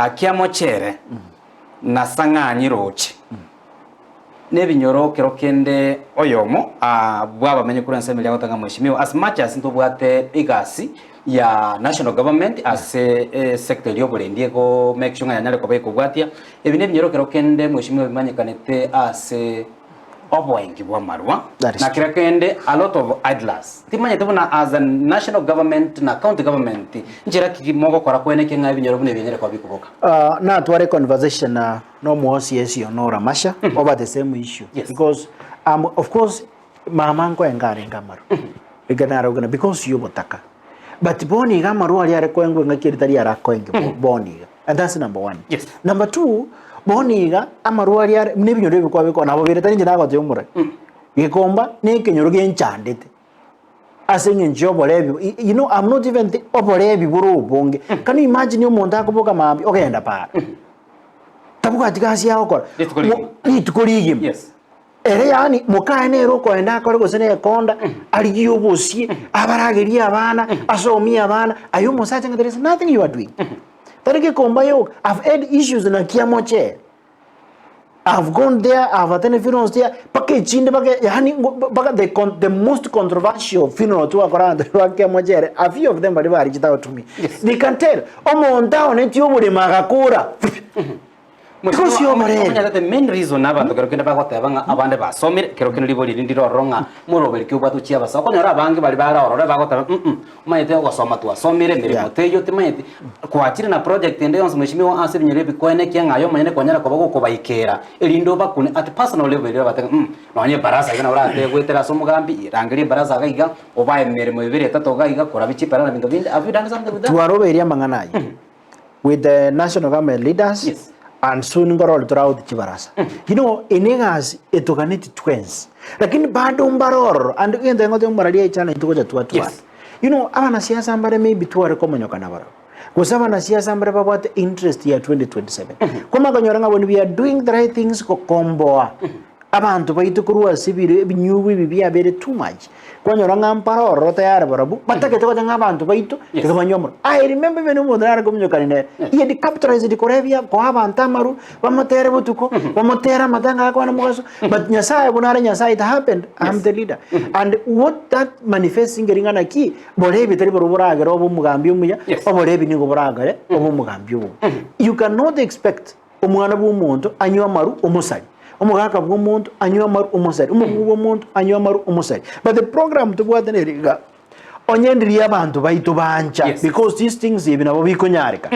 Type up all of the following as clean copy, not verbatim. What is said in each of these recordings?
Akia mochere na sang'anyi roche nebinyoro kero kende oyomo bwabamenye korwa ensemo eria agotanga mweshimiwa as much as ntobwate egasi ya national government ase esector eria oborendi ego make sure ng'a yanyare koba ekobwatia ebi nebinyoro kero kende mweshimiwa bimanyekanete ase oboengi bw'amarwa That is na kera kende a lot of idlers timanyete buna as a national government na county government nchera ki mogokora kweneki ng'a ebinyoro buna ebi binyare koba bikoboka. Uh, natware conversation na nomwosi esio Nora Masha over the same issue Yes. because um, of course mama nkoenga arenge amaru eke narogena because yobotaka but bono iga amaru aria are koengwa engaki eri tari arakoenge bono iga And that's number one. Yes. Number two, bono iga amarwa aria are buna ebinyoro ebi kwabekwa nabo bire tari inche nagotebia omorari. Gekomba na ekenyoro genchandete ase eng'encho ya oborebi y- you know I'm not even thi- oborebi bore obonge. Can you imagine omonto akoboka mambia ogenda para. Tabwati gasi agokora. Rituko rigima. Mo- Rituko rigima. Yes. Ere yaani mokaye nere okoenda akore gose nekonda, arigie obosie, abaragerie abana, asomie abana, aye omosacha ng'a there is nothing you are doing. Tari gekomba yoka, I've had issues na kiamochere. I've gone there, I've attended funerals there, mpaka echinde mpaka yaani mpaka the, con the most controversial funeral twakora abanto ba kiamochere, a few of them baria ba reached out to me. Yes. They can tell, omonto aonetie oboremo agakora. Because Mheshimiwa, y'oboremi. omanyete the main reason abanto kero kende bagoteba ng'a abande basomire, kero kende ribori eri ndire ororo ng'a moroberi ki obwate ochia abasa. Okonyora abange baria bare ororo bagoteba mm omanyete ogosoma twasomire, emeremo Yeah. teiyo timanyeti, kwachire na project ende yonsi mheshimiwa ase ebinyoro ebi koenekia ng'a aye omonyene kwanyara koba gokobaikera erinde obakune at personal level erio obatebe mm nonye ebarasa iga nabo oratebe goetera ase omogambi, rangeria ebarasa iga iga, obae emeremo ebere etato iga iga, korabia chipara na binto binde, have you done something with that? Twarobeire amang'ana ayio. with the national government leaders Yes. and soon nkorore toragote chibarasa you know ene egasi etoganeti twensi lakini bado mbare ororo and egento ngote mbarari echallenge togocha twatwara Yes. you know abanasiasa mbare maybe tware komonyokana barabwo gose abanasiasa mbare babwate interest ya 2027 kwamanya konyora ng'a when we are doing the right things gokomboa Abanto baito korwa ase ebiro ebinyugu ebi biabeire too much, kwanyora ng'a mpare ororo tayari barabwo, batagete gocha ng'a abanto baito Yes. tiga banywe omoro. I remember even omonto nare kominyokani nere, he had capitalized korebia koa abanto amaru, bamotere botuko, bamotere amatanga agakwana mogaso, but Nyasaye buna are Nyasaye it happened, I'm Yes. the leader. And what that manifests ngeri ng'a naki, borebi tari borobwo boragere obe omogambi omuya, Yes. oborebi nigo boragere obe omogambi obobe. You cannot expect Omwana bw'omonto anywe amaru omosari, omogaka bw'omonto anywe amaru omosari, omokungu bw'omonto anywe amaru omosari. But the program tobwate nere iga, onye ndiria abanto baito bancha Yes. because these things ebi nabo bikonyareka.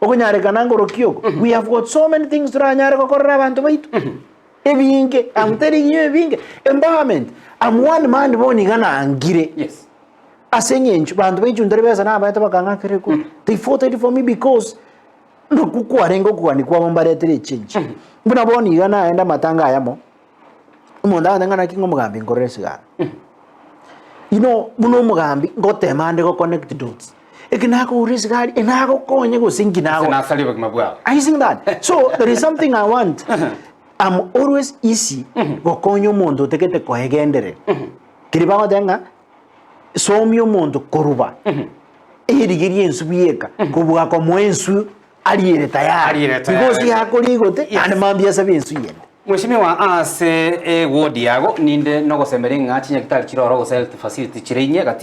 Okonyarekana ngoroki oko, we have got so many things toranyare gokorera abanto baito. Ebinge, I'm telling you ebinge. Empowerment, I'm one man bono iga nangire. Yes. Ase eng'encho banto baichuntere besa nabaete bakang'akera ekura. They voted for me because Nakwo kwarenge okogania kwabo mbaretere echenchi. Buna bono iga naende amatanga ayamo, omonto agoteba ng'a naki ng'a omogambi nkorere esigara. You know, buna omogambi ngotema ande go connect dots. Eki nakogora esigari, enagokonye gose nki Ase nago. nasarie obogima bwao. Are you seeing that? So there is something I want. I'm always easy gokonya omonto otagete koegenderera. Keri bagoteba ng'a Somia omonto koruba erigerie ensu bieka kobua komoa ensu ariere tayari Ariere tayari. because yakoria igote Yes. naende mambia asabe ensu yende. Mweshimiwa ase eward yago ninde nogosemeria ng'a chinyagitari chire ororo gose health facility chire inye gati.